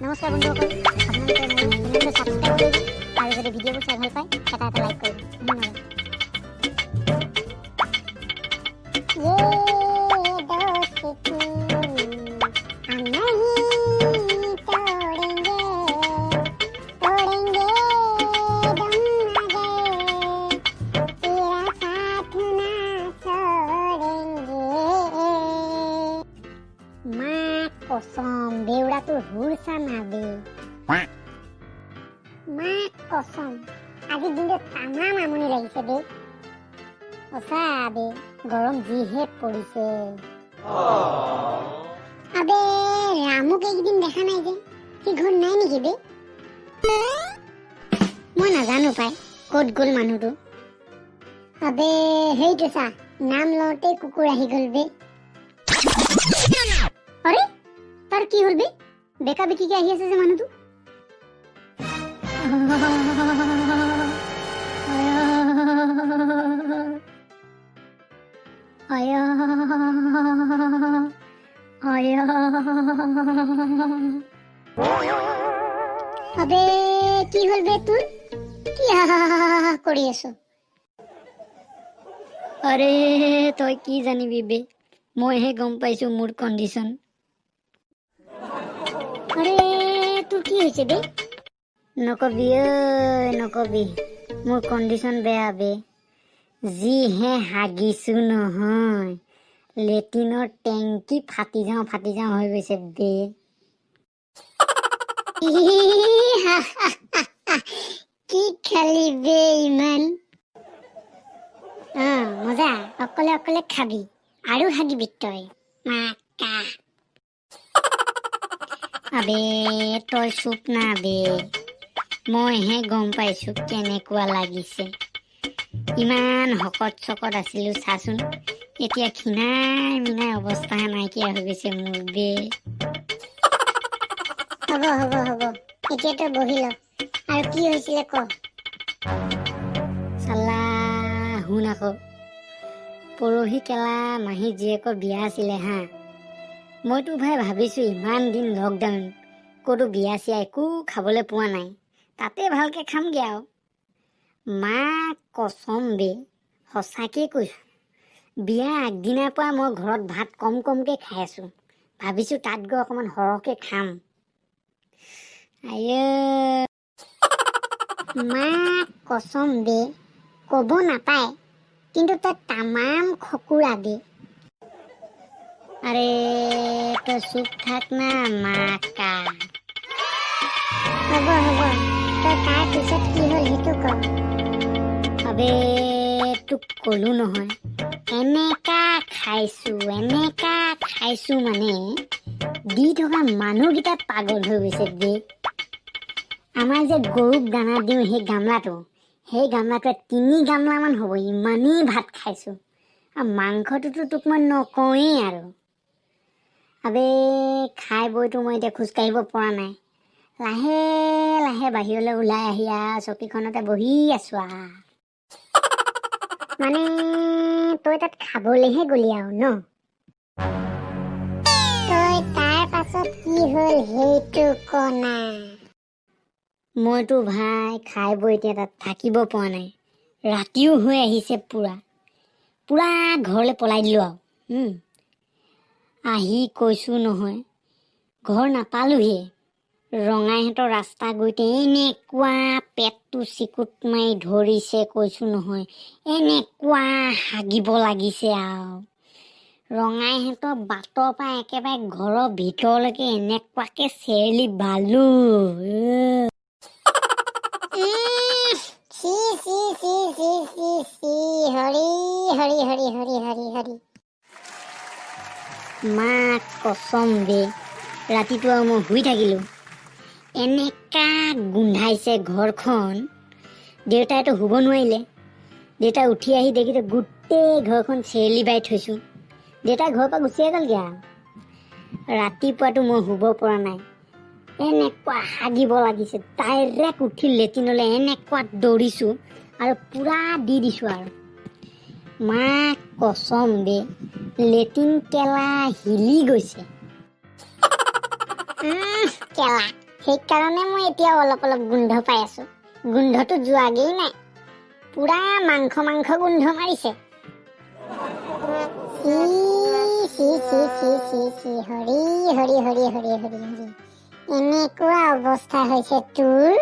নমস্কাৰ বন্ধুসকল, আপোনালোকে মোৰ চেনেলটো ছাবস্ক্ৰাইব কৰিব আৰু যদি ভিডিঅ'বোৰ চাই ভাল পায়, এটা এটা লাইক কৰিব। ধন্যবাদ। ये दोस्ती हम नहीं तोड़ेंगे, तोड़ेंगे दम मगर तेरा साथ ना छोड़ेंगे। মা কচম, বেউৰাটোৰ হুৰচা না বে। মা কচম, আজি দিনটো তামাম আমনি লাগিছে বে। সঁচা বে, গৰম যিহে পৰিছে। আবে, ৰামুক এইকেইদিন দেখা নাই যে, সি ঘৰত নাই নেকি বে? মই নাজানো পাই, ক'ত গ'ল মানুহটো। আবে, সেইটো চা, নাম লওঁতেই কুকুৰ আহি গ'ল বে। আৰে, তাৰ কি হ'ল বে? বেকা বেকিকে আহি আছে যে মানুহটো। আয়া আয়া। আবে, কি হ'ল বে তোৰ? কি হা হা হা হা কৰি আছ? আৰে, তই কি জানিবি বে, মইহে গম পাইছো মোৰ কণ্ডিশ্যন। আৰে, তোৰ কি হৈছে বে? নকবি ঐ, নকবি, মোৰ কণ্ডিশ্যন বেয়া বে। যিহে হাগিছো নহয়, লেট্ৰিনৰ টেংকি ফাটি যাওঁ ফাটি যাওঁ হৈ গৈছে বে। কি খালি বে ইমান? অ মজা, অকলে অকলে খাবি আৰু হাগিবি তই, মাকা। আবে, তই চুপ না বে, মইহে গম পাইছো কেনেকুৱা লাগিছে। ইমান শকত চকত আছিলো, চাচোন, এতিয়া ক্ষীণাই মিনাই অৱস্থা নাইকিয়া হৈ গৈছে মোৰ বে। হ'ব হ'ব হ'ব, এতিয়া তই বহি ল আৰু কি হৈছিলে ক। চালা, শুন আকৌ। পৰহি কেলা মাহী জীয়েকৰ বিয়া আছিলে হা। মইতো ভাই ভাবিছোঁ, ইমান দিন লকডাউন, ক'তো বিয়া চিয়া একো খাবলৈ পোৱা নাই, তাতে ভালকৈ খামগৈ আৰু। মা কচম বে, সঁচাকৈ কৈছোঁ, বিয়া আগদিনাৰ পৰা মই ঘৰত ভাত কম কমকৈ খাই আছোঁ। ভাবিছোঁ তাত গৈ অকণমান সৰহকৈ খাম। আইঅ। মা কচম বে, ক'ব নাপায়, কিন্তু তই তামাম খকুৰা বে। আৰে, তই চুপ থাক না, মাকা। হ'ব হ'ব, তই তাৰ পিছত কি হ'ল সেইটো ক। আবে, তোক ক'লো নহয়, এনেকা খাইছো, এনেকা খাইছো, মানে দি থকা মানুহকেইটা পাগল হৈ গৈছে বে। আমাৰ যে গৰুক দানা দিওঁ সেই গামলাটো, সেই গামলাটোৱে 3 গামলামান হ'ব, ইমানেই ভাত খাইছো। আৰু মাংসটোতো তোক মই নকওঁৱেই আৰু। আবে, খাই বৈতো মই এতিয়া খোজকাঢ়িব পৰা নাই। লাহে লাহে বাহিৰলৈ ওলাই আহি আৰু চকীখনতে বহি আছো আৰু। মানে তই তাত খাবলৈহে গ'লি আৰু ন? তই তাৰ পাছত কি হ'ল সেইটো ক না। মইতো ভাই খাই বৈ এতিয়া তাত থাকিব পৰা নাই। ৰাতিও হৈ আহিছে, পূৰা পূৰা ঘৰলৈ পলাই দিলোঁ আৰু। আহি কৈছোঁ নহয়, ঘৰ নাপালোহিয়ে, ৰঙাইহঁতৰ ৰাস্তা গৈতে এনেকুৱা পেটটো চিকুট মাৰি ধৰিছে, কৈছোঁ নহয়, এনেকুৱা হাগিব লাগিছে আৰু। ৰঙাইহঁতৰ বাটৰ পৰা একেবাৰে ঘৰৰ ভিতৰলৈকে এনেকুৱাকে চেৰেলি বালো। চি চি চি চি চি চি, হৰি হৰি হৰি হৰি হৰি হৰি। মা কচম বে, ৰাতিটো আৰু মই শুই থাকিলোঁ। এনেকা গোন্ধাইছে ঘৰখন, দেউতাইতো শুব নোৱাৰিলে। দেউতা উঠি আহি দেখিছে গোটেই ঘৰখন চেৰেলি বাই থৈছোঁ। দেউতা ঘৰৰ পৰা গুচিয়ে গ'লগৈ আৰু। ৰাতিপুৱাতো মই শুব পৰা নাই, এনেকুৱা হাগিব লাগিছে। ডাইৰেক্ট উঠি লেট্ৰিনলৈ এনেকুৱা দৌৰিছোঁ আৰু পূৰা দি দিছোঁ আৰু। মা কচম বে, লেট্ৰিন কেলা হিলি গৈছে। কেলা। সেইকাৰণে মই এতিয়া অলপ অলপ গোন্ধ পাই আছো। গোন্ধটো যোৱাগেই নাই, পুৰা মাংস মাংস গোন্ধ মাৰিছে। চি চি চি চি চি চি, হৰি হৰি হৰি হৰি হৰি হৰি, এনেকুৱা অৱস্থা হৈছে তোৰ।